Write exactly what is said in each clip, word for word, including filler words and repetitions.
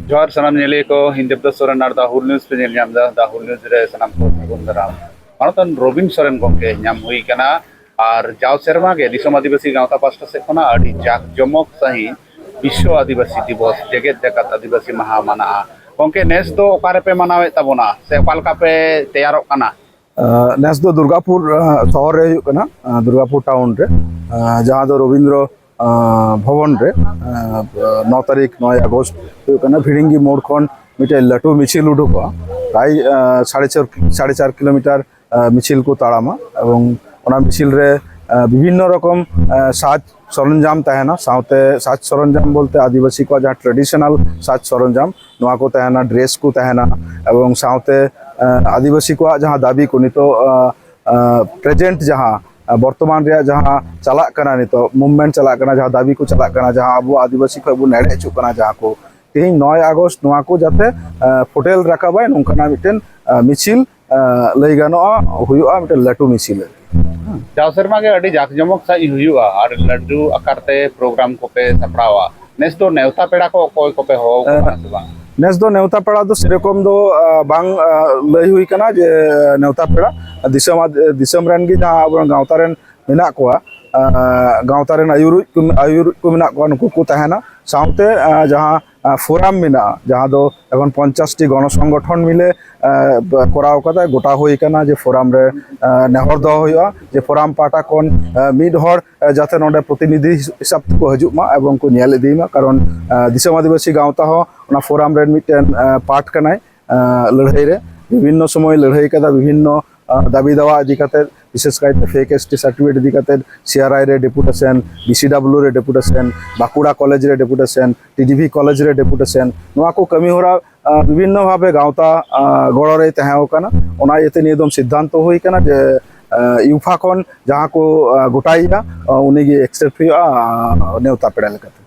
ᱡᱚᱦᱟᱨ ᱥᱟᱱᱟᱢ ᱧᱮᱞᱤᱭᱟᱹ ᱠᱚ, ᱤᱧ ᱫᱮᱵᱫᱟᱥ ᱥᱚᱨᱮᱱ ᱟᱨ ᱫᱟ ᱦᱩᱞ ᱱᱤᱭᱩᱡᱽ ᱯᱮ ᱧᱮᱞ ᱧᱟᱢ ᱮᱫᱟ᱾ ᱫᱟ ᱦᱩᱞ ᱱᱤᱭᱩᱡᱽ ᱨᱮ ᱥᱟᱱᱟᱢ ᱠᱚ ᱥᱟᱹᱜᱩᱱ ᱫᱟᱨᱟᱢ᱾ ᱢᱟᱱᱚᱛᱟᱱ ᱨᱚᱵᱤᱱ ᱥᱚᱨᱮᱱ ᱜᱚᱢᱠᱮ ᱧᱟᱢ ᱦᱩᱭ ᱠᱟᱱᱟ᱾ ᱟᱨ ᱡᱟᱣ ᱥᱮᱨᱢᱟ ᱜᱮ ᱫᱤᱥᱚᱢ ᱟᱹᱫᱤᱵᱟᱹᱥᱤ ᱜᱟᱶᱛᱟ ᱯᱟᱥᱴᱟ ᱥᱮᱫ ᱠᱷᱚᱱᱟᱜ ᱟᱹᱰᱤ ᱡᱟᱠ ᱡᱚᱢᱚᱠ ᱥᱟᱺᱦᱤᱡ ᱵᱤᱥᱥᱚ ᱟᱹᱫᱤᱵᱟᱹᱥᱤ ᱫᱤᱵᱚᱥ, ᱡᱮᱜᱮᱛ ᱡᱟᱠᱟᱛ ᱟᱹᱫᱤᱵᱟᱹᱥᱤ ᱢᱟᱦᱟ ᱢᱟᱱᱟᱜᱼᱟ᱾ ᱜᱚᱢᱠᱮ, ᱱᱮᱥ ᱫᱚ ᱚᱠᱟ ᱨᱮᱯᱮ ᱢᱟᱱᱟᱣᱮᱫ ᱛᱟᱵᱚᱱᱟ ᱥᱮ ᱚᱠᱟ ᱞᱮᱠᱟ ᱯᱮ ᱛᱮᱭᱟᱨᱚᱜ ᱠᱟᱱᱟ? ᱟᱸ, ᱱᱮᱥ ᱫᱚ ᱫᱩᱨᱜᱟᱯᱩᱨ, ᱟᱸ, ᱥᱚᱦᱚᱨ ᱨᱮ ᱦᱩᱭᱩᱜ ᱠᱟᱱᱟ, ᱟᱸ, ᱫᱩᱨᱜᱟᱯᱩᱨ ᱴᱟᱣᱩᱱ ᱨᱮ, ᱟᱸ, ᱡᱟᱦᱟᱸ ᱫᱚ ᱨᱚᱵᱤᱱᱫᱨᱚ, ᱟᱸ, ᱵᱷᱚᱵᱚᱱ ᱨᱮ, ᱟᱸ, ᱱᱚ ᱛᱟᱹᱨᱤᱠᱷ ᱱᱚᱭ ᱟᱜᱚᱥᱴ ᱦᱩᱭᱩᱜ ᱠᱟᱱᱟ, ᱵᱷᱤᱲᱤᱝᱜᱤ ᱢᱳᱲ ᱠᱷᱚᱱ ᱢᱤᱫᱴᱮᱡ ᱞᱟᱹᱴᱩ ᱢᱤᱪᱷᱤᱞ ᱩᱰᱩᱠᱚᱜᱼᱟ᱾ ᱯᱨᱟᱭ, ᱟᱸ, ᱥᱟᱲᱮ ᱪᱟᱨ, ᱥᱟᱲᱮ ᱪᱟᱨ ᱠᱤᱞᱳᱢᱤᱴᱟᱨ, ᱟᱸ, ᱢᱤᱪᱷᱤᱞ ᱠᱚ ᱛᱟᱲᱟᱢᱟ ᱮᱵᱚᱝ ᱚᱱᱟ ᱢᱤᱪᱷᱤᱞ ᱨᱮ, ᱟᱸ, ᱵᱤᱵᱷᱤᱱᱱᱚ ᱨᱚᱠᱚᱢ, ᱟᱸ, ᱥᱟᱡᱽ ᱥᱚᱨᱚᱧᱡᱟᱢ ᱛᱟᱦᱮᱱᱟ, ᱥᱟᱶᱛᱮ ᱥᱟᱡᱽ ᱥᱚᱨᱚᱧᱡᱟᱢ ᱵᱚᱞᱛᱮ ᱟᱹᱫᱤᱵᱟᱹᱥᱤ ᱠᱚᱣᱟᱜ ᱡᱟᱦᱟᱸ ᱴᱨᱮᱰᱤᱥᱚᱱᱟᱞ ᱥᱟᱡᱽ ᱥᱚᱨᱚᱧᱡᱟᱢ, ᱱᱚᱣᱟ ᱠᱚ ᱛᱟᱦᱮᱱᱟ, ᱰᱨᱮᱥ ᱠᱚ ᱛᱟᱦᱮᱱᱟ, ᱮᱵᱚᱝ ᱥᱟᱶᱛᱮ, ᱮᱸ, ᱟᱹᱫᱤᱵᱟᱹᱥᱤ ᱠᱚᱣᱟᱜ ᱡᱟᱦᱟᱸ ᱫᱟᱹᱵᱤ ᱠᱚ ᱱᱤᱛᱚᱜ, ᱟᱸ, ᱟᱸ, ᱯᱨᱮᱡᱮᱱᱴ ᱡᱟᱦᱟᱸ, ᱟᱸ, ᱵᱚᱨᱛᱚᱢᱟᱱ ᱨᱮᱭᱟᱜ ᱡᱟᱦᱟᱸ ᱪᱟᱞᱟᱜ ᱠᱟᱱᱟ, ᱱᱤᱛᱚᱜ ᱢᱩᱵᱷᱢᱮᱱᱴ ᱪᱟᱞᱟᱜ ᱠᱟᱱᱟ, ᱡᱟᱦᱟᱸ ᱫᱟᱹᱵᱤ ᱠᱚ ᱪᱟᱞᱟᱜ ᱠᱟᱱᱟ, ᱡᱟᱦᱟᱸ ᱟᱵᱚ ᱟᱹᱫᱤᱵᱟᱹᱥᱤ ᱠᱷᱚᱱ ᱵᱚᱱ ᱮᱲᱮ ᱦᱚᱪᱚᱜ ᱠᱟᱱᱟ, ᱡᱟᱦᱟᱸ ᱠᱚ ᱛᱮᱦᱮᱧ ᱱᱚᱭ ᱟᱜᱚᱥᱴ ᱱᱚᱣᱟ ᱠᱚ ᱡᱟᱛᱮ, ᱟᱸ, ᱯᱷᱩᱴᱮᱞ ᱨᱟᱠᱟᱵᱟᱭ, ᱱᱚᱝᱠᱟᱱᱟᱜ ᱢᱤᱫᱴᱮᱱ, ᱟᱸ, ᱢᱤᱪᱷᱤᱞ, ᱟᱸ, ᱞᱟᱹᱭ ᱜᱟᱱᱚᱜᱼᱟ, ᱦᱩᱭᱩᱜᱼᱟ ᱢᱤᱫᱴᱮᱱ ᱞᱟᱹᱴᱩ ᱢᱤᱪᱷᱤᱞ ᱟᱨᱠᱤ᱾ ᱡᱟᱣ ᱥᱮᱨᱢᱟ ᱜᱮ ᱟᱹᱰᱤ ᱡᱟᱠ ᱡᱚᱢᱚᱠ ᱥᱟᱺᱦᱤᱡ ᱦᱩᱭᱩᱜᱼᱟ᱾ ᱟᱨ ᱞᱟᱹᱴᱩ ᱟᱠᱟᱨ ᱛᱮ ᱯᱨᱳᱜᱨᱟᱢ ᱠᱚᱯᱮ ᱥᱟᱯᱲᱟᱣᱟ᱾ ᱱᱮᱥ ᱫᱚ ᱱᱮᱣᱛᱟ ᱯᱮᱲᱟ ᱠᱚ ᱚᱠᱚᱭ ᱠᱚᱯᱮ ᱦᱚᱦᱚ ᱟᱠᱚ ᱠᱟᱱᱟ ᱥᱮ ᱵᱟᱝ? ᱱᱮᱥ ᱫᱚ ᱱᱮᱣᱛᱟ ᱯᱮᱲᱟ ᱫᱚ ᱥᱮᱨᱚᱠᱚᱢ ᱫᱚ, ᱟᱸ, ᱵᱟᱝ, ᱟᱸ, ᱞᱟᱹᱭ ᱦᱩᱭ ᱠᱟᱱᱟ ᱡᱮ ᱱᱮᱣᱛᱟ ᱯᱮᱲᱟ᱾ ᱫᱤᱥᱚᱢ ᱟᱫ-, ᱫᱤᱥᱚᱢ ᱨᱮᱱ ᱜᱮ ᱡᱟᱦᱟᱸ ᱟᱵᱚᱨᱮᱱ ᱜᱟᱶᱛᱟ ᱨᱮᱱ ᱢᱮᱱᱟᱜ ᱠᱚᱣᱟ, ᱟᱸ, ᱜᱟᱶᱛᱟ ᱨᱮᱱ ᱟᱹᱭᱩᱨᱤᱡ ᱠᱚ, ᱟᱹᱭᱩᱨᱤᱡ ᱠᱚ ᱢᱮᱱᱟᱜ ᱠᱚᱣᱟ, ᱱᱩᱠᱩ ᱠᱚ ᱛᱟᱦᱮᱱᱟ᱾ ᱥᱟᱶᱛᱮ, ᱟᱸ, ᱡᱟᱦᱟᱸ, ᱟᱸ, ᱯᱷᱳᱨᱟᱢ ᱢᱮᱱᱟᱜᱼᱟ, ᱡᱟᱦᱟᱸ ᱫᱚ ᱮᱠᱷᱚᱱ ᱯᱚᱧᱪᱟᱥ ᱴᱤ ᱜᱚᱱᱚ ᱥᱚᱝᱜᱚᱴᱷᱚᱱ ᱢᱤᱞᱮ, ᱟᱸ, ᱠᱚᱨᱟᱣ ᱠᱟᱫᱟ, ᱜᱚᱴᱟ ᱦᱩᱭ ᱠᱟᱱᱟ ᱡᱮ ᱯᱷᱳᱨᱟᱢ ᱨᱮ, ᱟᱸ, ᱱᱮᱦᱚᱨ ᱫᱚᱦᱚ ᱦᱩᱭᱩᱜᱼᱟ ᱡᱮ ᱯᱷᱳᱨᱟᱢ ᱯᱟᱦᱴᱟ ᱠᱷᱚᱱ, ᱟᱸ, ᱢᱤᱫ ᱦᱚᱲ, ᱟᱸ, ᱡᱟᱛᱮ ᱱᱚᱰᱮ ᱯᱨᱚᱛᱤᱱᱤᱫᱷᱤ ᱦᱤᱥᱟᱹᱵ ᱛᱮᱠᱚ ᱦᱤᱡᱩᱜ ᱢᱟ ᱮᱵᱚᱝ ᱠᱚ ᱧᱮᱞ ᱤᱫᱤᱭ ᱢᱟ, ᱠᱟᱨᱚᱱ, ᱟᱸ, ᱫᱤᱥᱚᱢ ᱟᱹᱫᱤᱵᱟᱹᱥᱤ ᱜᱟᱶᱛᱟ ᱦᱚᱸ ᱚᱱᱟ ᱯᱷᱳᱨᱟᱢ ᱨᱮᱱ ᱢᱤᱫᱴᱮᱱ, ᱟᱸ, ᱯᱟᱨᱴ ᱠᱟᱱᱟᱭ᱾ ᱟᱸ, ᱞᱟᱹᱲᱦᱟᱹᱭ ᱨᱮ ᱵᱤᱵᱷᱤᱱᱱᱚ ᱥᱚᱢᱚᱭ ᱞᱟᱹᱲᱦᱟᱹᱭ ᱠᱟᱫᱟ, ᱵᱤᱵᱷᱤᱱᱱᱚ, ᱟᱸ, ᱫᱟᱹᱵᱤ ᱫᱟᱣᱟ ᱤᱫᱤ ᱠᱟᱛᱮ, ᱵᱤᱥᱮᱥ ᱠᱟᱭᱛᱮ ᱯᱷᱮᱠ ᱮᱥ ᱴᱤ ᱥᱟᱨᱴᱤᱯᱷᱤᱠᱮᱴ ᱤᱫᱤ ᱠᱟᱛᱮ ᱥᱤ ᱟᱨ ᱟᱭ ᱨᱮ ᱰᱮᱯᱩᱴᱮᱥᱚᱱ, ᱵᱤ ᱥᱤ ᱰᱟᱵᱞᱤᱭᱩ ᱨᱮ ᱰᱮᱯᱩᱴᱮᱥᱚᱱ, ᱵᱟᱸᱠᱩᱲᱟ ᱠᱚᱞᱮᱡᱽ ᱨᱮ ᱰᱮᱯᱩᱴᱮᱥᱚᱱ, ᱴᱤ ᱰᱤ ᱵᱷᱤ ᱠᱚᱞᱮᱡᱽ ᱨᱮ ᱰᱮᱯᱩᱴᱮᱥᱚᱱ, ᱱᱚᱣᱟ ᱠᱚ ᱠᱟᱹᱢᱤ ᱦᱚᱨᱟ, ᱟᱸ, ᱵᱤᱵᱷᱤᱱᱱᱚ ᱵᱷᱟᱵᱮ ᱜᱟᱶᱛᱟ, ᱟᱸ, ᱜᱚᱲᱚ ᱨᱮᱭ ᱛᱟᱦᱮᱸ ᱠᱟᱱᱟ᱾ ᱚᱱᱟ ᱤᱭᱟᱹᱛᱮ ᱱᱤᱭᱟᱹ ᱫᱚᱢ ᱥᱤᱫᱽᱫᱷᱟᱱᱛᱚ ᱦᱩᱭ ᱠᱟᱱᱟ ᱡᱮ, ᱟᱸ, ᱤᱭᱩᱯᱷᱟ ᱠᱷᱚᱱ ᱡᱟᱦᱟᱸ ᱠᱚ, ᱟᱸ, ᱜᱚᱴᱟᱭᱮᱭᱟ, ᱟᱸ, ᱩᱱᱤ ᱜᱮ ᱮᱠᱥᱮᱯᱴ ᱦᱩᱭᱩᱜᱼᱟ, ᱟᱸ, ᱱᱮᱣᱛᱟ ᱯᱮᱲᱟ ᱞᱮᱠᱟᱛᱮ᱾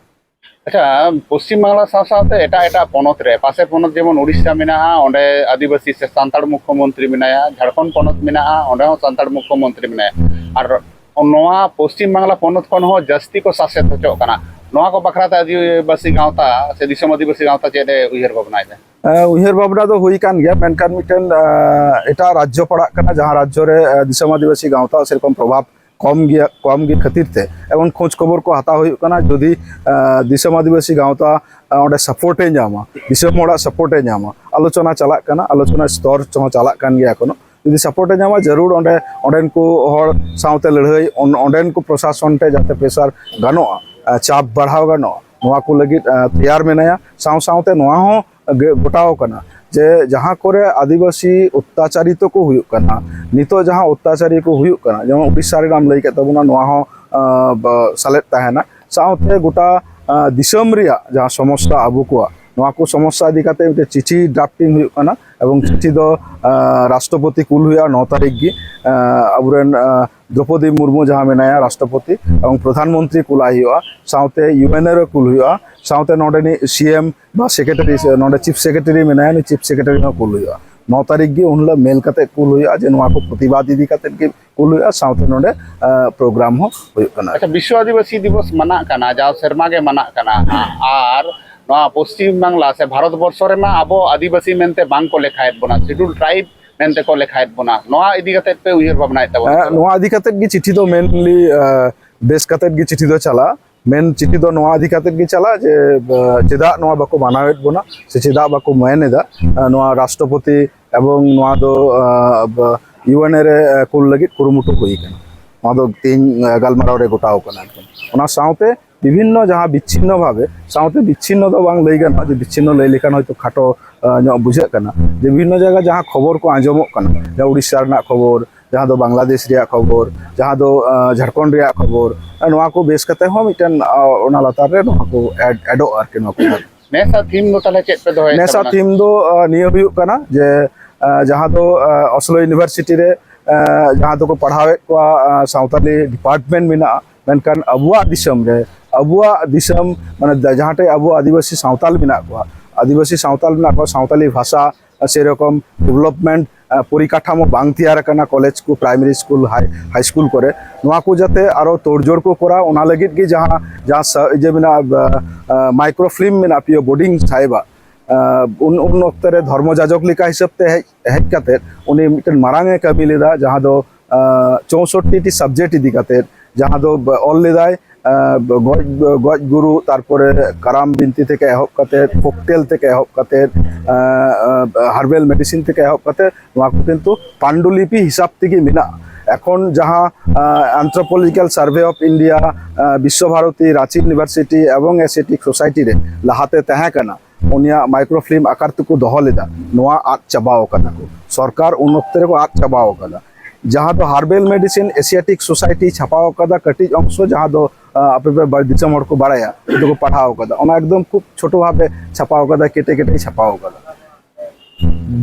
ᱟᱪᱪᱷᱟ, ᱯᱚᱥᱪᱤᱢ ᱵᱟᱝᱞᱟ ᱥᱟᱶ ᱥᱟᱶᱛᱮ ᱮᱴᱟᱜ ᱮᱴᱟᱜ ᱯᱚᱱᱚᱛ ᱨᱮ, ᱯᱟᱥᱮ ᱯᱚᱱᱚᱛ ᱡᱮᱢᱚᱱ ᱩᱲᱤᱥᱥᱟ ᱢᱮᱱᱟᱜᱼᱟ, ᱚᱸᱰᱮ ᱟᱹᱫᱤᱵᱟᱹᱥᱤ ᱥᱮ ᱥᱟᱱᱛᱟᱲ ᱢᱩᱠᱠᱷᱚ ᱢᱚᱱᱛᱨᱤ ᱢᱮᱱᱟᱭᱟ, ᱡᱷᱟᱲᱠᱷᱚᱸᱰ ᱯᱚᱱᱚᱛ ᱢᱮᱱᱟᱜᱼᱟ, ᱚᱸᱰᱮ ᱦᱚᱸ ᱥᱟᱱᱛᱟᱲ ᱢᱩᱠᱠᱷᱚ ᱢᱚᱱᱛᱨᱤ ᱢᱮᱱᱟᱭᱟ᱾ ᱟᱨ ᱱᱚᱣᱟ ᱯᱚᱥᱪᱤᱢ ᱵᱟᱝᱞᱟ ᱯᱚᱱᱚᱛ ᱠᱷᱚᱱ ᱦᱚᱸ ᱡᱟᱹᱥᱛᱤ ᱠᱚ ᱥᱟᱥᱮᱛ ᱦᱚᱪᱚᱜ ᱠᱟᱱᱟ᱾ ᱱᱚᱣᱟ ᱠᱚ ᱵᱟᱠᱷᱨᱟ ᱛᱮ ᱟᱹᱫᱤᱵᱟᱹᱥᱤ ᱜᱟᱶᱛᱟ ᱥᱮ ᱫᱤᱥᱚᱢ ᱟᱹᱫᱤᱵᱟᱹᱥᱤ ᱜᱟᱶᱛᱟ ᱪᱮᱫ ᱮ ᱩᱭᱦᱟᱹᱨ ᱵᱷᱟᱵᱽᱱᱟᱭᱮᱫᱟ? ᱮ, ᱩᱭᱦᱟᱹᱨ ᱵᱷᱟᱵᱽᱱᱟ ᱫᱚ ᱦᱩᱭ ᱠᱟᱱ ᱜᱮᱭᱟ, ᱢᱮᱱᱠᱷᱟᱱ ᱢᱤᱫᱴᱮᱱ, ᱮ, ᱮᱴᱟᱜ ᱨᱟᱡᱽᱡᱚ ᱯᱟᱲᱟᱜ ᱠᱟᱱᱟ, ᱡᱟᱦᱟᱸ ᱨᱟᱡᱽᱡᱚ ᱨᱮ, ᱮ, ᱫᱤᱥᱚᱢ ᱟᱹᱫᱤᱵᱟᱹᱥᱤ ᱜᱟᱶᱛᱟ ᱥᱮᱨᱚᱠᱚᱢ ᱯᱨᱚᱵᱷᱟᱵᱽ ᱠᱚᱢ ᱜᱮᱭᱟ, ᱠᱚᱢ ᱜᱮ ᱠᱷᱟᱹᱛᱤᱨ ᱛᱮ᱾ ᱮᱵᱚᱝ ᱠᱷᱳᱡᱽ ᱠᱷᱚᱵᱚᱨ ᱠᱚ ᱦᱟᱛᱟᱣ ᱦᱩᱭᱩᱜ ᱠᱟᱱᱟ, ᱡᱩᱫᱤ, ᱮ, ᱫᱤᱥᱚᱢ ᱟᱹᱫᱤᱵᱟᱹᱥᱤ ᱜᱟᱶᱛᱟ, ᱮ, ᱚᱸᱰᱮ ᱥᱟᱯᱳᱨᱴ ᱮ ᱧᱟᱢᱟ, ᱫᱤᱥᱚᱢ ᱦᱚᱲᱟᱜ ᱥᱟᱯᱳᱨᱴ ᱮ ᱧᱟᱢᱟ, ᱟᱞᱳᱪᱚᱱᱟ ᱪᱟᱞᱟᱜ ᱠᱟᱱᱟ, ᱟᱞᱳᱪᱚᱱᱟ ᱥᱛᱚᱨ ᱦᱚᱸ ᱪᱟᱞᱟᱜ ᱠᱟᱱ ᱜᱮᱭᱟ ᱮᱠᱷᱚᱱᱳ᱾ ᱡᱩᱫᱤ ᱥᱟᱯᱳᱨᱴ ᱮ ᱧᱟᱢᱟ, ᱡᱟᱹᱨᱩᱲ ᱚᱸᱰᱮ, ᱚᱸᱰᱮᱱ ᱠᱚ ᱦᱚᱲ ᱥᱟᱶᱛᱮ ᱞᱟᱹᱲᱦᱟᱹᱭ, ᱚᱱ-, ᱚᱸᱰᱮᱱ ᱠᱚ ᱯᱨᱚᱥᱟᱥᱚᱱ ᱴᱷᱮᱱ ᱡᱟᱛᱮ ᱯᱨᱮᱥᱟᱨ ᱜᱟᱱᱚᱜᱼᱟ, ᱮ, ᱪᱟᱯ ᱵᱟᱲᱦᱟᱣ ᱜᱟᱱᱚᱜᱼᱟ, ᱱᱚᱣᱟ ᱠᱚ ᱞᱟᱹᱜᱤᱫ, ᱮ, ᱛᱮᱭᱟᱨ ᱢᱮᱱᱟᱭᱟ᱾ ᱥᱟᱶ ᱥᱟᱶᱛᱮ ᱱᱚᱣᱟ ᱦᱚᱸ ᱜᱮ ᱜᱚᱴᱟᱣ ᱠᱟᱱᱟ ᱡᱮ ᱡᱟᱦᱟᱸ ᱠᱚᱨᱮ ᱟᱹᱫᱤᱵᱟᱹᱥᱤ ᱚᱛᱛᱟᱪᱟᱨᱤᱛᱚ ᱠᱚ ᱦᱩᱭᱩᱜ ᱠᱟᱱᱟ, ᱱᱤᱛᱚᱜ ᱡᱟᱦᱟᱸ ᱚᱛᱛᱟᱪᱟᱨᱤ ᱠᱚ ᱦᱩᱭᱩᱜ ᱠᱟᱱᱟ, ᱡᱮᱢᱚᱱ ᱩᱰᱤᱥᱥᱟ ᱨᱮᱱᱟᱜ ᱮᱢ ᱞᱟᱹᱭ ᱠᱮᱫ ᱛᱟᱵᱚᱱᱟ, ᱱᱚᱣᱟ ᱦᱚᱸ, ᱟ, ᱵᱟ-, ᱥᱮᱞᱮᱫ ᱛᱟᱦᱮᱱᱟ᱾ ᱥᱟᱶᱛᱮ ᱜᱚᱴᱟ, ᱟ, ᱫᱤᱥᱚᱢ ᱨᱮᱭᱟᱜ ᱡᱟᱦᱟᱸ ᱥᱚᱢᱚᱥᱥᱟ ᱟᱵᱚ ᱠᱚᱣᱟᱜ, ᱱᱚᱣᱟ ᱠᱚ ᱥᱚᱢᱚᱥᱥᱟ ᱤᱫᱤ ᱠᱟᱛᱮ ᱢᱤᱫᱴᱮᱱ ᱪᱤᱴᱷᱤ ᱰᱨᱟᱯᱴᱤᱝ ᱦᱩᱭᱩᱜ ᱠᱟᱱᱟ, ᱮᱵᱚᱝ ᱪᱤᱴᱷᱤ ᱫᱚ, ᱟ, ᱨᱟᱥᱴᱨᱚᱯᱚᱛᱤ ᱠᱩᱞ ᱦᱩᱭᱩᱜᱼᱟ ᱱᱚ ᱛᱟᱹᱨᱤᱠᱷ ᱜᱮ᱾ ᱟ, ᱟᱵᱚᱨᱮᱱ, ᱟ, ᱫᱨᱚᱯᱚᱫᱤ ᱢᱩᱨᱢᱩ ᱡᱟᱦᱟᱸ ᱢᱮᱱᱟᱭᱟ ᱨᱟᱥᱴᱨᱚᱯᱚᱛᱤ, ᱮᱵᱚᱝ ᱯᱨᱚᱫᱷᱟᱱ ᱢᱚᱱᱛᱨᱤ ᱠᱩᱞᱟᱭ ᱦᱩᱭᱩᱜᱼᱟ, ᱥᱟᱶᱛᱮ ᱤᱭᱩ ᱮᱱ ᱮ ᱨᱮ ᱠᱩᱞ ᱦᱩᱭᱩᱜᱼᱟ, ᱥᱟᱶᱛᱮ ᱱᱚᱰᱮᱱᱤᱡ ᱥᱤ ᱮᱢ ᱵᱟ ᱥᱮᱠᱨᱮᱴᱟᱨᱤ, ᱥᱮ ᱱᱚᱰᱮ ᱪᱤᱯ ᱥᱮᱠᱨᱮᱴᱟᱨᱤ ᱢᱮᱱᱟᱭᱟ, ᱩᱱᱤ ᱪᱤᱯ ᱥᱮᱠᱨᱮᱴᱟᱨᱤ ᱦᱚᱸ ᱠᱩᱞ ᱦᱩᱭᱩᱜᱼᱟ᱾ ᱱᱚ ᱛᱟᱹᱨᱤᱠᱷ ᱜᱮ ᱩᱱ ᱦᱤᱞᱳᱜ ᱢᱮᱞ ᱠᱟᱛᱮ ᱠᱩᱞ ᱦᱩᱭᱩᱜᱼᱟ ᱡᱮ ᱱᱚᱣᱟ ᱠᱚ ᱯᱨᱚᱛᱤᱵᱟᱫ ᱤᱫᱤ ᱠᱟᱛᱮ ᱜᱮ ᱠᱩᱞ ᱦᱩᱭᱩᱜᱼᱟ, ᱥᱟᱶᱛᱮ ᱱᱚᱰᱮ, ᱟ, ᱯᱨᱳᱜᱨᱟᱢ ᱦᱚᱸ ᱦᱩᱭᱩᱜ ᱠᱟᱱᱟ᱾ ᱟᱪᱪᱷᱟ, ᱵᱤᱥᱥᱚ ᱟᱹᱫᱤᱵᱟᱹᱥᱤ ᱫᱤᱵᱚᱥ ᱢᱟᱱᱟᱜ ᱠᱟᱱᱟ, ᱡᱟᱣ ᱥᱮᱨᱢᱟ ᱜᱮ ᱢᱟᱱᱟᱜ ᱠᱟᱱᱟ, ᱟᱨ ᱱᱚᱣᱟ ᱯᱚᱥᱪᱤᱢ ᱵᱟᱝᱞᱟ ᱥᱮ ᱵᱷᱟᱨᱚᱛ ᱵᱚᱨᱥᱚ ᱨᱮᱢᱟ ᱟᱵᱚ ᱟᱹᱫᱤᱵᱟᱹᱥᱤ ᱢᱮᱱᱛᱮ ᱵᱟᱝ ᱠᱚ ᱞᱮᱠᱷᱟᱭᱮᱫ ᱵᱚᱱᱟ, ᱥᱤᱰᱩᱞ ᱴᱨᱟᱭᱤᱵᱽ ᱢᱮᱱᱛᱮ ᱠᱚ ᱞᱮᱠᱷᱟᱭᱮᱫ ᱵᱚᱱᱟ᱾ ᱱᱚᱣᱟ ᱤᱫᱤ ᱠᱟᱛᱮ ᱯᱮ ᱩᱭᱦᱟᱹᱨ ᱵᱷᱟᱵᱽᱱᱟᱭᱮᱫ ᱛᱟᱵᱚᱱᱟ? ᱦᱮᱸ, ᱱᱚᱣᱟ ᱤᱫᱤ ᱠᱟᱛᱮ ᱜᱮ ᱪᱤᱴᱷᱤ ᱫᱚ ᱢᱮᱱᱞᱤ, ᱟ, ᱵᱮᱥ ᱠᱟᱛᱮ ᱜᱮ ᱪᱤᱴᱷᱤ ᱫᱚ ᱪᱟᱞᱟᱜᱼᱟ᱾ ᱢᱮᱱ ᱪᱤᱴᱷᱤ ᱫᱚ ᱱᱚᱣᱟ ᱤᱫᱤ ᱠᱟᱛᱮ ᱜᱮ ᱪᱟᱞᱟᱜᱼᱟ ᱡᱮ, ᱟ, ᱪᱮᱫᱟᱜ ᱱᱚᱣᱟ ᱵᱟᱠᱚ ᱢᱟᱱᱟᱣᱮᱫ ᱵᱚᱱᱟ ᱥᱮ ᱪᱮᱫᱟᱜ ᱵᱟᱠᱚ ᱢᱮᱱ ᱮᱫᱟ, ᱟ, ᱱᱚᱣᱟ ᱨᱟᱥᱴᱨᱚᱯᱚᱛᱤ ᱮᱵᱚᱝ ᱱᱚᱣᱟ ᱫᱚ, ᱟ, ᱵ-, ᱤᱭᱩ ᱮᱱ ᱮ ᱨᱮ, ᱟ, ᱠᱩᱞ ᱞᱟᱹᱜᱤᱫ ᱠᱩᱨᱩᱢᱩᱴᱩ ᱦᱩᱭ ᱟᱠᱟᱱᱟ᱾ ᱱᱚᱣᱟ ᱫᱚ ᱛᱮᱦᱮᱧ, ᱟ, ᱜᱟᱞᱢᱟᱨᱟᱣ ᱨᱮ ᱜᱚᱴᱟᱣ ᱠᱟᱱᱟ ᱟᱨᱠᱤ᱾ ᱚᱱᱟ ᱥᱟᱶᱛᱮ ᱵᱤᱵᱷᱤᱱᱱᱚ ᱡᱟᱦᱟᱸ ᱵᱤᱪᱷᱤᱱᱱᱚ ᱵᱷᱟᱵᱮ, ᱥᱟᱶᱛᱮ ᱵᱤᱪᱷᱤᱱᱱᱚ ᱫᱚ ᱵᱟᱝ ᱞᱟᱹᱭ ᱜᱟᱱᱚᱜᱼᱟ, ᱡᱮ ᱵᱤᱪᱷᱤᱱᱱᱚ ᱞᱟᱹᱭ ᱞᱮᱠᱷᱟᱱ ᱦᱚᱭᱛᱳ ᱠᱷᱟᱴᱚ, ᱟ, ᱧᱚᱜ ᱵᱩᱡᱷᱟᱹᱜ ᱠᱟᱱᱟ, ᱡᱮ ᱵᱤᱵᱷᱤᱱᱱᱚ ᱡᱟᱭᱜᱟ ᱡᱟᱦᱟᱸ ᱠᱷᱚᱵᱚᱨ ᱠᱚ ᱟᱸᱡᱚᱢᱚᱜ ᱠᱟᱱᱟ, ᱡᱟᱦᱟᱸ ᱩᱲᱤᱥᱥᱟ ᱨᱮᱱᱟᱜ ᱠᱷᱚᱵᱚᱨ, ᱡᱟᱦᱟᱸ ᱫᱚ ᱵᱟᱝᱞᱟᱫᱮᱥ ᱨᱮᱭᱟᱜ ᱠᱷᱚᱵᱚᱨ, ᱡᱟᱦᱟᱸ ᱫᱚ, ᱟ, ᱡᱷᱟᱲᱠᱷᱚᱸᱰ ᱨᱮᱭᱟᱜ ᱠᱷᱚᱵᱚᱨ, ᱟ, ᱱᱚᱣᱟ ᱠᱚ ᱵᱮᱥ ᱠᱟᱛᱮ ᱦᱚᱸ ᱢᱤᱫᱴᱮᱱ, ᱟ, ᱚᱱᱟ ᱞᱟᱛᱟᱨ ᱨᱮ ᱱᱚᱣᱟ ᱠᱚ ᱮᱰ, ᱮᱰᱚᱜᱼᱟ ᱟᱨᱠᱤ ᱱᱚᱣᱟ ᱠᱚ᱾ ᱱᱮᱥᱟᱜ ᱛᱷᱤᱢ ᱫᱚ ᱛᱟᱦᱚᱞᱮ ᱪᱮᱫ ᱯᱮ ᱫᱚᱦᱚᱭᱮᱫ ᱱᱮᱥᱟᱜ ᱛᱟᱵᱚᱱᱟ? ᱛᱷᱤᱢ ᱫᱚ, ᱟ, ᱱᱤᱭᱟᱹ ᱦᱩᱭᱩᱜ ᱠᱟᱱᱟ ᱡᱮ, ᱟ, ᱡᱟᱦᱟᱸ ᱫᱚ, ᱟ, ᱚᱥᱞᱳ ᱤᱭᱩᱱᱤᱵᱷᱟᱨᱥᱤᱴᱤ ᱨᱮ, ᱟ, ᱡᱟᱦᱟᱸ ᱫᱚᱠᱚ ᱯᱟᱲᱦᱟᱣᱮᱫ ᱠᱚᱣᱟ, ᱟ, ᱥᱟᱶᱛᱟᱞᱤ ᱰᱤᱯᱟᱨᱴᱢᱮᱱᱴ ᱢᱮᱱᱟᱜᱼᱟ, ᱢᱮᱱᱠᱷᱟᱱ ᱟᱵᱚᱣᱟᱜ ᱫᱤᱥᱚᱢ ᱨᱮ, ᱟᱵᱚᱣᱟᱜ ᱫᱤᱥᱚᱢ, ᱢᱟᱱᱮ ᱫᱟ-, ᱡᱟᱦᱟᱸ ᱴᱷᱮᱡ ᱟᱵᱚ ᱟᱹᱫᱤᱵᱟᱹᱥᱤ ᱥᱟᱶᱛᱟᱞ ᱢᱮᱱᱟᱜ ᱠᱚᱣᱟ, ᱟᱹᱫᱤᱵᱟᱹᱥᱤ ᱥᱟᱶᱛᱟᱞ ᱢᱮᱱᱟᱜ ᱠᱚᱣᱟ, ᱥᱟᱶᱛᱟᱞᱤ ᱵᱷᱟᱥᱟ, ᱥᱮᱨᱚᱠᱚᱢ ᱰᱮᱵᱷᱞᱚᱯᱢᱮᱱᱴ ᱟᱸ, ᱯᱚᱨᱤᱠᱟᱴᱷᱟᱢᱳ ᱵᱟᱝ ᱛᱮᱭᱟᱨ ᱟᱠᱟᱱᱟ ᱠᱚᱞᱮᱡᱽ ᱠᱚ, ᱯᱨᱟᱭᱢᱟᱨᱤ ᱥᱠᱩᱞ, ᱦᱟᱭ, ᱦᱟᱭ ᱥᱠᱩᱞ ᱠᱚᱨᱮ᱾ ᱱᱚᱣᱟ ᱠᱚ ᱡᱟᱛᱮ ᱟᱨᱚ ᱛᱳᱲᱡᱳᱲ ᱠᱚ ᱠᱚᱨᱟᱣ, ᱚᱱᱟ ᱞᱟᱹᱜᱤᱫ ᱜᱮ ᱡᱟᱦᱟᱸ, ᱡᱟᱦᱟᱸ ᱥᱟ-, ᱤᱭᱟᱹ ᱢᱮᱱᱟᱜᱼᱟ, ᱟᱸ, ᱢᱟᱭᱠᱨᱳ ᱯᱷᱤᱞᱢ ᱢᱮᱱᱟᱜᱼᱟ, ᱯᱤ ᱳ ᱵᱳᱨᱰᱤᱝ ᱥᱟᱦᱮᱵᱟᱜ᱾ ᱟᱸ, ᱩᱱ, ᱩᱱ ᱚᱠᱛᱮ ᱨᱮ ᱫᱷᱚᱨᱢᱚ ᱡᱟᱡᱚᱠ ᱞᱮᱠᱟ ᱦᱤᱥᱟᱹᱵ ᱛᱮ ᱦᱮᱡ, ᱦᱮᱡ ᱠᱟᱛᱮᱫ ᱩᱱᱤ ᱢᱤᱫᱴᱮᱱ ᱢᱟᱨᱟᱝ ᱮ ᱠᱟᱹᱢᱤ ᱞᱮᱫᱟ, ᱡᱟᱦᱟᱸ ᱫᱚ, ᱟᱸ, ᱪᱳᱥᱚᱴᱴᱤ ᱴᱤ ᱥᱟᱵᱡᱮᱠᱴ ᱤᱫᱤ ᱠᱟᱛᱮᱫ, ᱡᱟᱦᱟᱸ ᱫᱚ ᱵ-, ᱚᱞ ᱞᱮᱫᱟᱭ, ᱟᱸ, ᱜᱚᱡ, ᱜᱚᱡ ᱜᱩᱨᱩ, ᱛᱟᱨᱯᱚᱨᱮ ᱠᱟᱨᱟᱢ ᱵᱤᱱᱛᱤ ᱛᱷᱮᱠᱮ ᱮᱦᱚᱵ ᱠᱟᱛᱮᱫ, ᱯᱷᱳᱠᱴᱮᱞ ᱛᱷᱮᱠᱮ ᱮᱦᱚᱵ ᱠᱟᱛᱮᱫ, ᱟᱸ, ᱟᱸ, ᱦᱟᱨᱵᱮᱞ ᱢᱮᱰᱤᱥᱤᱱ ᱛᱷᱮᱠᱮ ᱮᱦᱚᱵ ᱠᱟᱛᱮᱫ, ᱱᱚᱣᱟ ᱠᱚ ᱠᱤᱱᱛᱩ ᱯᱟᱱᱰᱩᱞᱤᱯᱤ ᱦᱤᱥᱟᱵ ᱛᱮᱜᱮ ᱢᱮᱱᱟᱜᱼᱟ᱾ ᱮᱠᱷᱚᱱ ᱡᱟᱦᱟᱸ, ᱟᱸ, Anthropological Survey of India, ᱟᱸ, ᱵᱤᱥᱥᱚ ᱵᱷᱟᱨᱚᱛᱤ, ᱨᱟᱸᱪᱤ ᱤᱭᱩᱱᱤᱵᱷᱟᱨᱥᱤᱴᱤ ᱮᱵᱚᱝ ᱮᱥᱤᱭᱟᱴᱤᱠ ᱥᱳᱥᱟᱭᱴᱤ ᱨᱮ ᱞᱟᱦᱟᱛᱮ ᱛᱟᱦᱮᱸ ᱠᱟᱱᱟ, ᱩᱱᱤᱭᱟᱜ ᱢᱟᱭᱠᱨᱳ ᱯᱷᱤᱞᱢ ᱟᱠᱟᱨ ᱛᱮᱠᱚ ᱫᱚᱦᱚ ᱞᱮᱫᱟ, ᱱᱚᱣᱟ ᱟᱫ ᱪᱟᱵᱟᱣ ᱠᱟᱫᱟ ᱠᱚ᱾ ᱥᱚᱨᱠᱟᱨ ᱩᱱ ᱚᱠᱛᱮ ᱨᱮᱠᱚ ᱟᱫ ᱪᱟᱵᱟᱣ ᱠᱟᱫᱟ᱾ ᱡᱟᱦᱟᱸ ᱫᱚ ᱦᱟᱨᱵᱮᱞ ᱢᱮᱰᱤᱥᱤᱱ ᱮᱥᱤᱭᱟᱴᱤᱠ ᱥᱳᱥᱟᱭᱴᱤ ᱪᱷᱟᱯᱟᱣ ᱠᱟᱫᱟ, ᱠᱟᱹᱴᱤᱡ ᱚᱝᱥᱚ, ᱡᱟᱦᱟᱸ ᱫᱚ, ᱟᱸ, ᱟᱯᱮ ᱯᱮ ᱵᱟ-, ᱫᱤᱥᱚᱢ ᱦᱚᱲ ᱠᱚ ᱵᱟᱲᱟᱭᱟ, ᱩᱱᱠᱩ ᱠᱚ ᱯᱟᱲᱦᱟᱣ ᱠᱟᱫᱟ, ᱚᱱᱟ ᱮᱠᱫᱚᱢ ᱠᱷᱩᱵ ᱪᱷᱳᱴᱳ ᱵᱷᱟᱵᱮ ᱪᱷᱟᱯᱟᱣ ᱠᱟᱫᱟ, ᱠᱮᱴᱮ ᱠᱮᱴᱮ ᱪᱷᱟᱯᱟᱣ ᱠᱟᱫᱟ᱾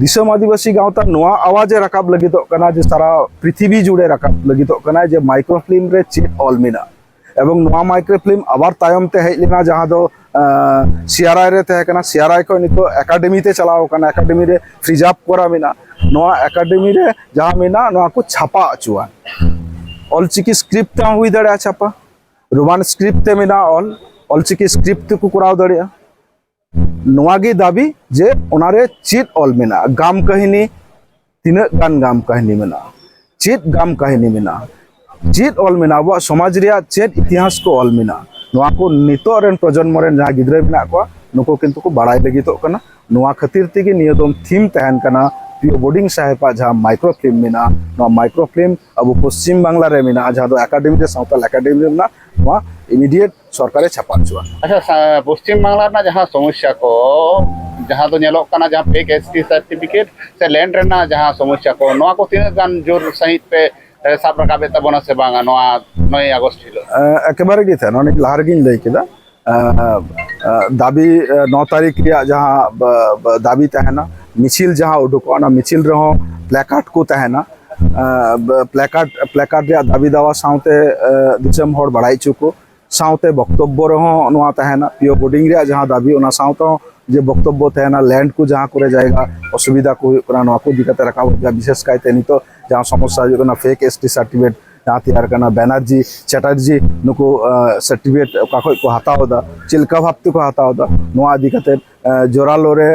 ᱫᱤᱥᱚᱢ ᱟᱹᱫᱤᱵᱟᱹᱥᱤ ᱜᱟᱶᱛᱟ ᱱᱚᱣᱟ ᱟᱣᱟᱡ ᱮ ᱨᱟᱠᱟᱵ ᱞᱟᱹᱜᱤᱫᱚᱜ ᱠᱟᱱᱟ ᱡᱮ ᱥᱟᱨᱟ ᱯᱨᱤᱛᱷᱤᱵᱤ ᱡᱩᱲᱮ ᱨᱟᱠᱟᱵ ᱞᱟᱹᱜᱤᱫᱚᱜ ᱠᱟᱱᱟ ᱡᱮ ᱢᱟᱭᱠᱨᱳ ᱯᱷᱤᱞᱢ ᱨᱮ ᱪᱮᱫ ᱚᱞ ᱢᱮᱱᱟᱜᱼᱟ᱾ ᱮᱵᱚᱝ ᱱᱚᱣᱟ ᱢᱟᱭᱠᱨᱳ ᱯᱷᱤᱞᱢ ᱟᱵᱟᱨ ᱛᱟᱭᱚᱢ ᱛᱮ ᱦᱮᱡ ᱞᱮᱱᱟ, ᱡᱟᱦᱟᱸ ᱫᱚ, ᱟᱸ, ᱥᱤᱭᱟᱨᱟᱭ ᱨᱮ ᱛᱟᱦᱮᱸ ᱠᱟᱱᱟ, ᱥᱤᱭᱟᱨᱟᱭ ᱠᱷᱚᱱ ᱱᱤᱛᱚᱜ ᱮᱠᱟᱰᱮᱢᱤ ᱛᱮ ᱪᱟᱞᱟᱣ ᱠᱟᱱᱟ, ᱮᱠᱟᱰᱮᱢᱤ ᱨᱮ ᱯᱨᱤᱡᱟᱨᱵᱷ ᱠᱚᱨᱟ ᱢᱮᱱᱟᱜᱼᱟ᱾ ᱱᱚᱣᱟ ᱮᱠᱟᱰᱮᱢᱤ ᱨᱮ ᱡᱟᱦᱟᱸ ᱢᱮᱱᱟᱜᱼᱟ, ᱱᱚᱣᱟ ᱠᱚ ᱪᱷᱟᱯᱟ ᱦᱚᱪᱚᱣᱟ᱾ ᱚᱞᱪᱤᱠᱤ ᱥᱠᱨᱤᱯᱴ ᱛᱮᱦᱚᱸ ᱦᱩᱭ ᱫᱟᱲᱮᱭᱟᱜᱼᱟ ᱪᱷᱟᱯᱟ, ᱨᱳᱢᱟᱱ ᱥᱠᱨᱤᱯᱴ ᱛᱮ ᱢᱮᱱᱟᱜᱼᱟ ᱚᱞ, ᱚᱞᱪᱤᱠᱤ ᱥᱠᱨᱤᱯᱴ ᱛᱮᱠᱚ ᱠᱚᱨᱟᱣ ᱫᱟᱲᱮᱭᱟᱜᱼᱟ᱾ ᱱᱚᱣᱟ ᱜᱮ ᱫᱟᱹᱵᱤ ᱡᱮ ᱚᱱᱟᱨᱮ ᱪᱮᱫ ᱚᱞ ᱢᱮᱱᱟᱜᱼᱟ, ᱜᱟᱢ ᱠᱟᱹᱦᱱᱤ, ᱛᱤᱱᱟᱹᱜ ᱜᱟᱱ ᱜᱟᱢ ᱠᱟᱹᱦᱱᱤ ᱢᱮᱱᱟᱜᱼᱟ, ᱪᱮᱫ ᱜᱟᱢ ᱠᱟᱹᱦᱱᱤ ᱢᱮᱱᱟᱜᱼᱟ, ᱪᱮᱫ ᱚᱞ ᱢᱮᱱᱟᱜᱼᱟ, ᱟᱵᱚᱣᱟᱜ ᱥᱚᱢᱟᱡᱽ ᱨᱮᱭᱟᱜ ᱪᱮᱫ ᱤᱛᱤᱦᱟᱥ ᱠᱚ ᱚᱞ ᱢᱮᱱᱟᱜᱼᱟ, ᱱᱚᱣᱟ ᱠᱚ ᱱᱤᱛᱚᱜ ᱨᱮᱱ ᱯᱨᱚᱡᱚᱱᱢᱚ ᱨᱮᱱ ᱡᱟᱦᱟᱸ ᱜᱤᱫᱽᱨᱟᱹ ᱢᱮᱱᱟᱜ ᱠᱚᱣᱟ, ᱱᱩᱠᱩ ᱠᱤᱱᱛᱩ ᱠᱚ ᱵᱟᱲᱟᱭ ᱞᱟᱹᱜᱤᱫᱚᱜ ᱠᱟᱱᱟ᱾ ᱱᱚᱣᱟ ᱠᱷᱟᱹᱛᱤᱨ ᱛᱮᱜᱮ ᱱᱤᱭᱟᱹ ᱫᱚᱢ ᱛᱷᱤᱢ ᱛᱟᱦᱮᱱ ᱠᱟᱱᱟ ᱯᱤ ᱳ ᱵᱳᱨᱰᱤᱝ ᱥᱟᱦᱮᱵᱟᱜ ᱡᱟᱦᱟᱸ ᱢᱟᱭᱠᱨᱳ ᱯᱷᱤᱞᱢ ᱢᱮᱱᱟᱜᱼᱟ, ᱱᱚᱣᱟ ᱢᱟᱭᱠᱨᱳ ᱯᱷᱤᱞᱢ ᱟᱵᱚ ᱯᱚᱥᱪᱤᱢ ᱵᱟᱝᱞᱟ ᱨᱮ ᱢᱮᱱᱟᱜᱼᱟ, ᱡᱟᱦᱟᱸ ᱫᱚ ᱮᱠᱟᱰᱮᱢᱤ ᱨᱮ, ᱥᱟᱶᱛᱟᱞ ᱮᱠᱟᱰᱮᱢᱤ ᱨᱮ ᱢᱮᱱᱟᱜᱼᱟ, ᱱᱚᱣᱟ ᱤᱢᱤᱰᱤᱭᱮᱴ ᱥᱚᱨᱠᱟᱨᱮ ᱪᱷᱟᱯᱟ ᱦᱚᱪᱚᱣᱟ᱾ ᱟᱪᱪᱷᱟ, ᱥᱟ-, ᱯᱚᱥᱪᱤᱢ ᱵᱟᱝᱞᱟ ᱨᱮᱱᱟᱜ ᱡᱟᱦᱟᱸ ᱥᱚᱢᱚᱥᱥᱟ ᱠᱚ, ᱡᱟᱦᱟᱸ ᱫᱚ ᱧᱮᱞᱚᱜ ᱠᱟᱱᱟ, ᱡᱟᱦᱟᱸ ᱯᱷᱮᱠ ᱮᱥ ᱴᱤ ᱥᱟᱨᱴᱤᱯᱷᱤᱠᱮᱴ ᱥᱮ ᱞᱮᱱᱰ ᱨᱮᱱᱟᱜ ᱡᱟᱦᱟᱸ ᱥᱚᱢᱚᱥᱥᱟ ᱠᱚ, ᱱᱚᱣᱟ ᱠᱚ ᱛᱤᱱᱟᱹᱜ ᱜᱟᱱ ᱡᱳᱨ ᱥᱟᱺᱦᱤᱡ ᱯᱮ, ᱮ, ᱥᱟᱵ ᱨᱟᱠᱟᱵᱮᱫ ᱛᱟᱵᱚᱱᱟ ᱥᱮ ᱵᱟᱝᱟ ᱱᱚᱣᱟ ᱱᱚᱭ ᱟᱜᱚᱥᱴ ᱦᱤᱞᱳᱜ? ᱮ, ᱮᱠᱮᱵᱟᱨᱮ ᱜᱮ ᱛᱟᱦᱮᱱᱟ, ᱚᱱᱮ ᱞᱟᱦᱟ ᱨᱮᱜᱮᱧ ᱞᱟᱹᱭ ᱠᱮᱫᱟ᱾ ᱮ, ᱮ, ᱫᱟᱹᱵᱤ, ᱮ, ᱱᱚ ᱛᱟᱹᱨᱤᱠᱷ ᱨᱮᱭᱟᱜ ᱡᱟᱦᱟᱸ ᱵ-, ᱵ-, ᱫᱟᱹᱵᱤ ᱛᱟᱦᱮᱱᱟ, ᱢᱤᱪᱷᱤᱞ ᱡᱟᱦᱟᱸ ᱩᱰᱩᱠᱚᱜᱼᱟ, ᱚᱱᱟ ᱢᱤᱪᱷᱤᱞ ᱨᱮᱦᱚᱸ ᱯᱞᱮᱠᱟᱨᱰ ᱠᱚ ᱛᱟᱦᱮᱱᱟ᱾ ᱮ, ᱵ-, ᱯᱞᱮᱠᱟᱨᱰ, ᱯᱞᱮᱠᱟᱨᱰ ᱨᱮᱭᱟᱜ ᱫᱟᱹᱵᱤ ᱫᱟᱣᱟ ᱥᱟᱶᱛᱮ, ᱮ, ᱫᱤᱥᱚᱢ ᱦᱚᱲ ᱵᱟᱲᱟᱭ ᱦᱚᱪᱚ ᱠᱚ, ᱥᱟᱶᱛᱮ ᱵᱚᱠᱛᱚᱵᱵᱚ ᱨᱮᱦᱚᱸ ᱱᱚᱣᱟ ᱛᱟᱦᱮᱱᱟ, ᱯᱤ ᱳ ᱵᱳᱨᱰᱤᱝ ᱨᱮᱭᱟᱜ ᱡᱟᱦᱟᱸ ᱫᱟᱹᱵᱤ, ᱚᱱᱟ ᱥᱟᱶᱛᱮ ᱦᱚᱸ ᱡᱮ ᱵᱚᱠᱛᱚᱵᱵᱚ ᱛᱟᱦᱮᱱᱟ, ᱞᱮᱱᱰ ᱠᱚ ᱡᱟᱦᱟᱸ ᱠᱚᱨᱮ ᱡᱟᱭᱜᱟ ᱚᱥᱩᱵᱤᱫᱷᱟ ᱠᱚ ᱦᱩᱭᱩᱜ ᱠᱟᱱᱟ, ᱱᱚᱣᱟ ᱠᱚ ᱤᱫᱤ ᱠᱟᱛᱮ ᱨᱟᱠᱟᱵ ᱦᱩᱭᱩᱜᱼᱟ᱾ ᱵᱤᱥᱮᱥ ᱠᱟᱭᱛᱮ ᱱᱤᱛᱚᱜ ᱡᱟᱦᱟᱸ ᱥᱚᱢᱚᱥᱥᱟ ᱦᱩᱭᱩᱜ ᱠᱟᱱᱟ, ᱯᱷᱮᱠ ᱮᱥ ᱴᱤ ᱥᱟᱨᱴᱤᱯᱷᱤᱠᱮᱴ ᱡᱟᱦᱟᱸ ᱛᱮᱭᱟᱨ ᱠᱟᱱᱟ, ᱵᱮᱱᱟᱨᱡᱤ ᱪᱮᱴᱟᱨᱡᱤ ᱱᱩᱠᱩ ᱥᱟᱨᱴᱤᱯᱷᱤᱠᱮᱴ ᱚᱠᱟ ᱠᱷᱚᱡ ᱠᱚ ᱦᱟᱛᱟᱣ ᱮᱫᱟ, ᱪᱮᱫ ᱞᱮᱠᱟ ᱵᱷᱟᱵ ᱛᱮᱠᱚ ᱦᱟᱛᱟᱣ ᱮᱫᱟ, ᱱᱚᱣᱟ ᱤᱫᱤ ᱠᱟᱛᱮ ᱡᱳᱨᱟᱞᱳ ᱨᱮ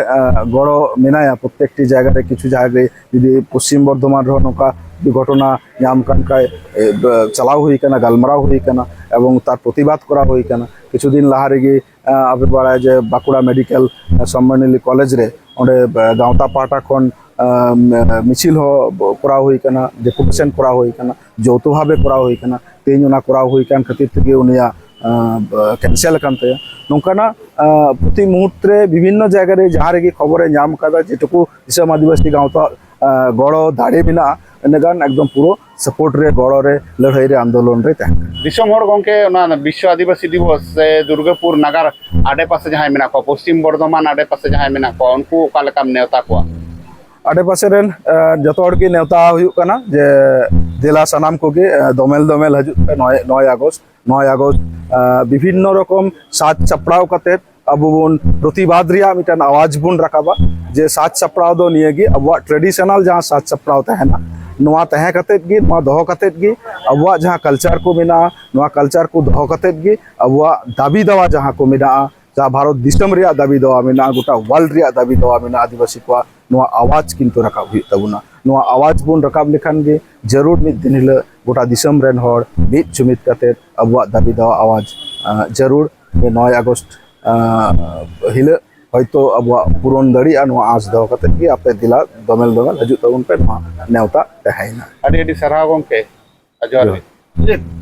ᱜᱚᱲᱚ ᱢᱮᱱᱟᱭᱟ ᱯᱨᱚᱛᱮᱠᱴᱤ ᱡᱟᱭᱜᱟ ᱨᱮ᱾ ᱠᱤᱪᱷᱩ ᱡᱟᱭᱜᱟ ᱨᱮ ᱡᱩᱫᱤ ᱯᱚᱥᱪᱤᱢ ᱵᱚᱨᱫᱷᱚᱢᱟᱱ ᱨᱮᱦᱚᱸ ᱱᱚᱝᱠᱟ ᱡᱩᱫᱤ ᱜᱷᱚᱴᱚᱱᱟ ᱧᱟᱢ ᱠᱟᱱ ᱠᱷᱟᱡ, ᱮ, ᱵ-, ᱪᱟᱞᱟᱣ ᱦᱩᱭ ᱠᱟᱱᱟ, ᱜᱟᱞᱢᱟᱨᱟᱣ ᱦᱩᱭ ᱠᱟᱱᱟ ᱮᱵᱚᱝ ᱛᱟᱨ ᱯᱨᱚᱛᱤᱵᱟᱫ ᱠᱚᱨᱟᱣ ᱦᱩᱭ ᱠᱟᱱᱟ᱾ ᱠᱤᱪᱷᱩ ᱫᱤᱱ ᱞᱟᱦᱟ ᱨᱮᱜᱮ, ᱮ, ᱟᱯᱮ ᱵᱟᱲᱟᱭᱟ ᱡᱮ ᱵᱟᱸᱠᱩᱲᱟ ᱢᱮᱰᱤᱠᱮᱞ, ᱮ, ᱥᱚᱢᱢᱟᱱᱤᱞᱤ ᱠᱚᱞᱮᱡᱽ ᱨᱮ ᱚᱸᱰᱮ, ᱮ, ᱜᱟᱶᱛᱟ ᱯᱟᱦᱴᱟ ᱠᱷᱚᱱ, ᱮ, ᱢ-, ᱢᱤᱪᱷᱤᱞ ᱦᱚᱸ ᱵ-, ᱠᱚᱨᱟᱣ ᱦᱩᱭ ᱠᱟᱱᱟ, ᱰᱮᱯᱩᱴᱮᱥᱚᱱ ᱠᱚᱨᱟᱣ ᱦᱩᱭ ᱠᱟᱱᱟ, ᱡᱳᱣᱛᱷᱚ ᱵᱷᱟᱵᱮ ᱠᱚᱨᱟᱣ ᱦᱩᱭ ᱠᱟᱱᱟ᱾ ᱛᱮᱦᱮᱧ ᱚᱱᱟ ᱠᱚᱨᱟᱣ ᱦᱩᱭ ᱠᱟᱱ ᱠᱷᱟᱹᱛᱤᱨ ᱛᱮᱜᱮ ᱩᱱᱤᱭᱟᱜ, ᱮ, ᱵ-, ᱠᱮᱱᱥᱮᱞ ᱟᱠᱟᱱ ᱛᱟᱭᱟ᱾ ᱱᱚᱝᱠᱟᱱᱟᱜ, ᱮ, ᱯᱨᱚᱛᱤ ᱢᱩᱦᱩᱨᱛ ᱨᱮ ᱵᱤᱵᱷᱤᱱᱱᱚ ᱡᱟᱭᱜᱟ ᱨᱮ ᱡᱟᱦᱟᱸ ᱨᱮᱜᱮ ᱠᱷᱚᱵᱚᱨᱮ ᱧᱟᱢ ᱠᱟᱫᱟ, ᱡᱮᱴᱩᱠᱩ ᱫᱤᱥᱚᱢ ᱟᱹᱫᱤᱵᱟᱹᱥᱤ ᱜᱟᱶᱛᱟ, ᱮ, ᱜᱚᱲᱚ ᱫᱟᱲᱮ ᱢᱮᱱᱟᱜᱼᱟ, ᱤᱱᱟᱹᱜᱟᱱ ᱮᱠᱫᱚᱢ ᱯᱩᱨᱟᱹ ᱥᱟᱯᱳᱨᱴ ᱨᱮ, ᱜᱚᱲᱚ ᱨᱮ, ᱞᱟᱹᱲᱦᱟᱹᱭ ᱨᱮ, ᱟᱱᱫᱳᱞᱚᱱ ᱨᱮ ᱛᱟᱦᱮᱱ ᱠᱟᱱᱟ᱾ ᱫᱤᱥᱚᱢ ᱦᱚᱲ ᱜᱚᱝᱠᱮ, ᱚᱱᱟ ᱵᱤᱥᱥᱚ ᱟᱹᱫᱤᱵᱟᱹᱥᱤ ᱫᱤᱵᱚᱥ ᱥᱮ ᱫᱩᱨᱜᱟᱹᱯᱩᱨ ᱱᱟᱜᱟᱨ ᱟᱰᱮᱯᱟᱥᱮ ᱡᱟᱦᱟᱸᱭ ᱢᱮᱱᱟᱜ ᱠᱚᱣᱟ, ᱯᱚᱥᱪᱤᱢ ᱵᱚᱨᱫᱷᱚᱢᱟᱱ ᱟᱰᱮᱯᱟᱥᱮ ᱡᱟᱦᱟᱸᱭ ᱢᱮᱱᱟᱜ ᱠᱚᱣᱟ, ᱩᱱᱠᱩ ᱚᱠᱟ ᱞᱮᱠᱟᱢ ᱱᱮᱣᱛᱟ ᱠᱚᱣᱟ? ᱟᱰᱮᱯᱟᱥᱮ ᱨᱮᱱ, ᱮ, ᱡᱚᱛᱚ ᱦᱚᱲ ᱜᱮ ᱱᱮᱣᱛᱟ ᱦᱩᱭᱩᱜ ᱠᱟᱱᱟ ᱡᱮ ᱫᱮᱞᱟ ᱥᱟᱱᱟᱢ ᱠᱚᱜᱮ, ᱮ, ᱫᱚᱢᱮᱞ ᱫᱚᱢᱮᱞ ᱦᱤᱡᱩᱜ ᱯᱮ ᱱᱚᱭ, ᱱᱚᱭ ᱟᱜᱚᱥᱴ᱾ ᱱᱚᱭ ᱟᱜᱚᱥᱴ, ᱮ, ᱵᱤᱵᱷᱤᱱᱱᱚ ᱨᱚᱠᱚᱢ ᱥᱟᱡᱽ ᱥᱟᱯᱲᱟᱣ ᱠᱟᱛᱮ ᱟᱵᱚ ᱵᱚᱱ ᱯᱨᱚᱛᱤᱵᱟᱫ ᱨᱮᱭᱟᱜ ᱢᱤᱫᱴᱟᱝ ᱟᱣᱟᱡ ᱵᱚᱱ ᱨᱟᱠᱟᱵᱟ᱾ ᱡᱮ ᱥᱟᱡᱽ ᱥᱟᱯᱲᱟᱣ ᱫᱚ ᱱᱤᱭᱟᱹ ᱜᱮ, ᱟᱵᱚᱣᱟᱜ ᱴᱨᱮᱰᱤᱥᱚᱱᱟᱞ ᱡᱟᱦᱟᱸ ᱥᱟᱡᱽ ᱥᱟᱯᱲᱟᱣ ᱛᱟᱦᱮᱱᱟ, ᱱᱚᱣᱟ ᱛᱟᱦᱮᱸ ᱠᱟᱛᱮ ᱜᱮ, ᱱᱚᱣᱟ ᱫᱚᱦᱚ ᱠᱟᱛᱮ ᱜᱮ ᱟᱵᱚᱣᱟᱜ ᱡᱟᱦᱟᱸ ᱠᱟᱞᱪᱟᱨ ᱠᱚ ᱢᱮᱱᱟᱜᱼᱟ, ᱱᱚᱣᱟ ᱠᱟᱞᱪᱟᱨ ᱠᱚ ᱫᱚᱦᱚ ᱠᱟᱛᱮ ᱜᱮ ᱟᱵᱚᱣᱟᱜ ᱫᱟᱹᱵᱤ ᱫᱟᱣᱟ ᱡᱟᱦᱟᱸ ᱠᱚ ᱢᱮᱱᱟᱜᱼᱟ, ᱡᱟᱦᱟᱸ ᱵᱷᱟᱨᱚᱛ ᱫᱤᱥᱚᱢ ᱨᱮᱭᱟᱜ ᱫᱟᱹᱵᱤ ᱫᱟᱣᱟ ᱢᱮᱱᱟᱜᱼᱟ, ᱜᱚᱴᱟ ᱣᱟᱨᱞᱰ ᱨᱮᱭᱟᱜ ᱫᱟᱹᱵᱤ ᱫᱟᱣᱟ ᱢᱮᱱᱟᱜᱼᱟ, ᱟᱹᱫᱤᱵᱟᱹᱥᱤ ᱠᱚᱣᱟᱜ ᱱᱚᱣᱟ ᱟᱣᱟᱡ ᱠᱤᱱᱛᱩ ᱨᱟᱠᱟᱵ ᱦᱩᱭᱩᱜ ᱛᱟᱵᱚᱱᱟ᱾ ᱱᱚᱣᱟ ᱟᱣᱟᱡ ᱵᱚᱱ ᱨᱟᱠᱟᱵ ᱞᱮᱠᱷᱟᱱ ᱜᱮ ᱡᱟᱹᱨᱩᱲ ᱢᱤᱫ ᱫᱤᱱ ᱦᱤᱞᱳᱜ ᱜᱚᱴᱟ ᱫᱤᱥᱚᱢ ᱨᱮᱱ ᱦᱚᱲ ᱢᱤᱫ ᱡᱩᱢᱤᱫ ᱠᱟᱛᱮ ᱟᱵᱚᱣᱟᱜ ᱫᱟᱹᱵᱤ ᱫᱟᱣᱟ ᱟᱣᱟᱡ, ᱟᱸ, ᱡᱟᱹᱨᱩᱲ ᱡᱮ ᱱᱚᱭ ᱟᱜᱚᱥᱴ, ᱟᱸ, ᱦᱤᱞᱳᱜ ᱦᱚᱭᱛᱳ ᱟᱵᱚᱣᱟᱜ ᱯᱩᱨᱚᱱ ᱫᱟᱲᱮᱭᱟᱜᱼᱟ᱾ ᱱᱚᱣᱟ ᱟᱸᱥ ᱫᱚᱦᱚ ᱠᱟᱛᱮ ᱜᱮ ᱟᱯᱮ ᱫᱮᱞᱟ ᱫᱚᱢᱮᱞ ᱫᱚᱢᱮᱞ ᱦᱤᱡᱩᱜ ᱛᱟᱵᱚᱱ ᱯᱮ, ᱱᱚᱣᱟ ᱱᱮᱣᱛᱟ ᱛᱟᱦᱮᱸᱭᱮᱱᱟ᱾ ᱟᱹᱰᱤ ᱟᱹᱰᱤ ᱥᱟᱨᱦᱟᱣ ᱜᱚᱢᱠᱮ, ᱡᱚᱦᱟᱨ ᱜᱮ᱾ ᱡᱚᱦᱟᱨ᱾